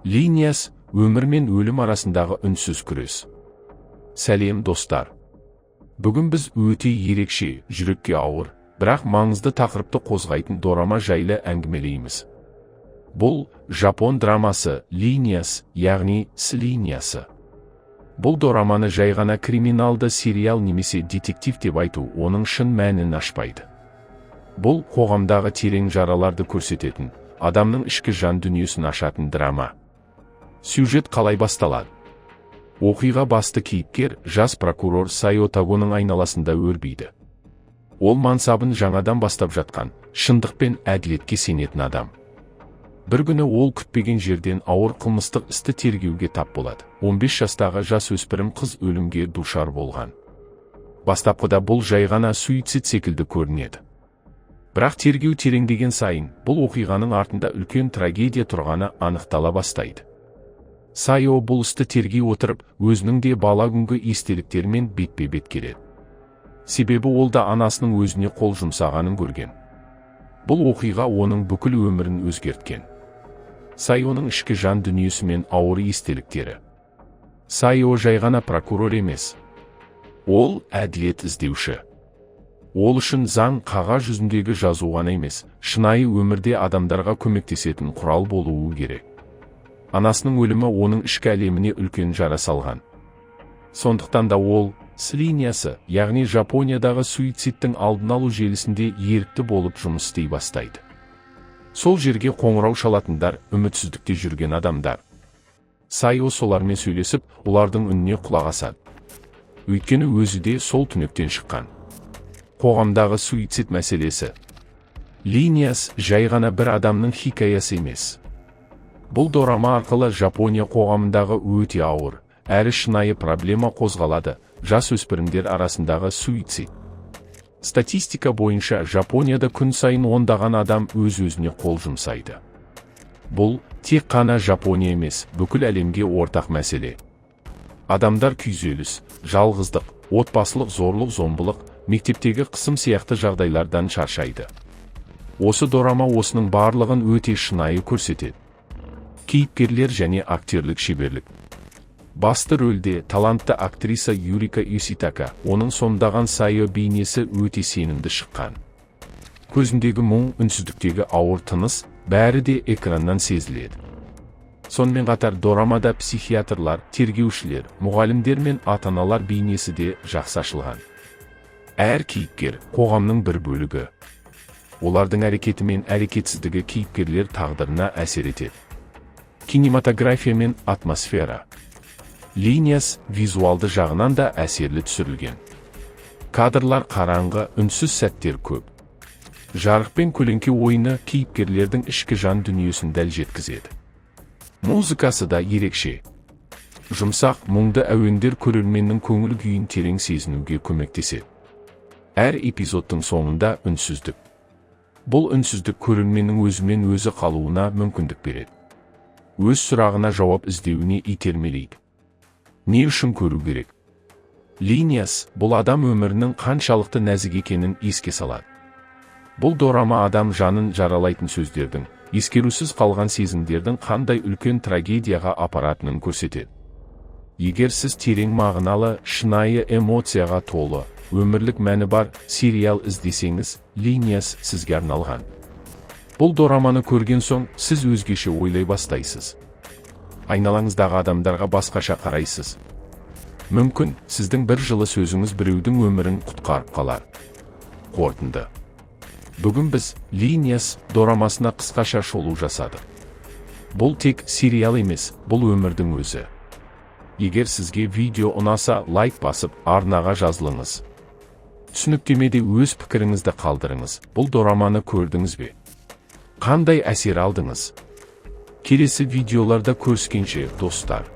Линияс: өмір мен өлім арасындағы үнсіз күрес. Сәлем, достар! Бүгін біз өте ерекше, жүрекке ауыр, бірақ маңызды тақырыпты қозғайтын дорама жайлы әңгімелейміз. Бұл жапон драмасы «Линияс», яғни «С линиясы». Бұл дораманы жай ғана криминалды сериал немесе детектив деп айту оның шын мәнін ашпайды. Бұл қоғамдағы терең жараларды көрсететін, адамның ішкі жан дүниесін ашатын драма. Сюжет қалай басталады? Оқиға басты кейіпкер, жас прокурор Сайо Тагоның айналасында өрбиді. Ол мансабын жаңадан бастап жатқан, шындық пен әділетке сенетін адам. Бір күні ол күтпеген жерден ауыр қылмыстық істі тергеуге тап болады. 15 жастағы жасөспірім қыз өлімге душар болған. Бастапқыда бұл жай ғана суицид секілді көрінеді. Бірақ тергеу тереңдеген сайын бұл оқиғаның артында үлкен трагедия тұрғаны анықтала бастайды. Сайо бұл істі тергей отырып, өзінің де бала күнгі естеліктерімен бетпе-бет келеді. Себебі ол да анасының өзіне қол жұмсағанын көрген. Бұл оқиға оның бүкіл өмірін өзгерткен. Сайоның ішкі жан дүниесі мен ауыр естеліктері. Сайо жай ғана прокурор емес. Ол әділет іздеуші. Ол үшін заң қағаз жүзіндегі жазу ғана емес, шынайы өмірде адамдарға көмектесетін құрал болуы керек. Анасының өлімі оның ішкі әлеміне үлкен жара салған. Сондықтан да ол С линиясы, яғни Жапониядағы суицидтің алдын алу желісінде ерікті болып жұмыс істей бастайды. Сол жерге қоңырау шалатындар – үмітсіздікте жүрген адамдар. Сайо солармен сөйлесіп, олардың үніне құлақ асады. Өйткені өзі де сол түнектен шыққан. Қоғамдағы суицид мәселесі. «Линияс» жай ғана бір адамның хикаясы емес. Бұл дорама арқылы Жапония қоғамындағы өте ауыр әрі шынайы проблема қозғалады: жасөспірімдер арасындағы суицид. Статистика бойынша, Жапонияда күн сайын ондаған адам өз-өзіне қол жұмсайды. Бұл тек қана Жапония емес, бүкіл әлемге ортақ мәселе. Адамдар күйзеліс, жалғыздық, отбасылық зорлық зомбылық, мектептегі қысым сияқты жағдайлардан шаршайды. Осы дорама осының барлығын өте шынайы көрсетеді. Кейіпкерлер және актерлік шеберлік. Басты рөлде талантты актриса Юрика Юситака. Оның сомдаған Сайо бейнесі өте сенімді шыққан. Көзіндегі мұң, үнсіздіктегі ауыр тыныс, бәрі де экраннан сезіледі. Сонымен қатар дорамада психиатрлар, тергеушілер, мұғалімдер мен ата-аналар бейнесі де жақсы ашылған. Әр кейіпкер қоғамның бір бөлігі. Олардың әрекеті мен әрекетсіздігі кейіпкерлер тағдырына әсер етеді. Кинематография мен атмосфера. «Линияс» визуалды жағынан да әсерлі түсірілген. Кадрлар қараңғы, үнсіз сәттер көп. Жарық пен көлеңке ойыны кейіпкерлердің ішкі жан дүниесін дәл жеткізеді. Музыкасы да ерекше. Жұмсақ, мұңды әуендер көрерменнің көңіл күйін терең сезінуге көмектеседі. Әр эпизодтың соңында үнсіздік. Бұл үнсіздік көрерменнің өзімен өзі қалуына мүмкіндік береді, өз сұрағына жауап іздеуіне итермелейді. Не үшін көру керек? «Линияс» – бұл адам өмірінің қаншалықты нәзік екенін еске салады. Бұл дорама адам жанын жаралайтын сөздердің, ескерусіз қалған сезімдердің қандай үлкен трагедияға апаратынын көрсетеді. Егер сіз терең мағыналы, шынайы эмоцияға толы, өмірлік мәні бар сериал іздесеңіз, «Линияс» сізге арналған. Бұл дораманы көрген соң сіз өзгеше ойлай бастайсыз. Айналаңыздағы адамдарға басқаша қарайсыз. Мүмкін, сіздің бір жылы сөзіңіз біреудің өмірін құтқарып қалар. Қорытынды. Бүгін біз «Линияс» дорамасына қысқаша шолу жасадық. Бұл тек сериал емес, бұл өмірдің өзі. Егер сізге видео ұнаса, лайк басып, арнаға жазылыңыз. Түсініктемеде өз пікіріңізді қалдырыңыз. Бұл дораманы көрдіңіз бе? Қандай әсер алдыңыз? Келесі видеоларда көріскенше, достар!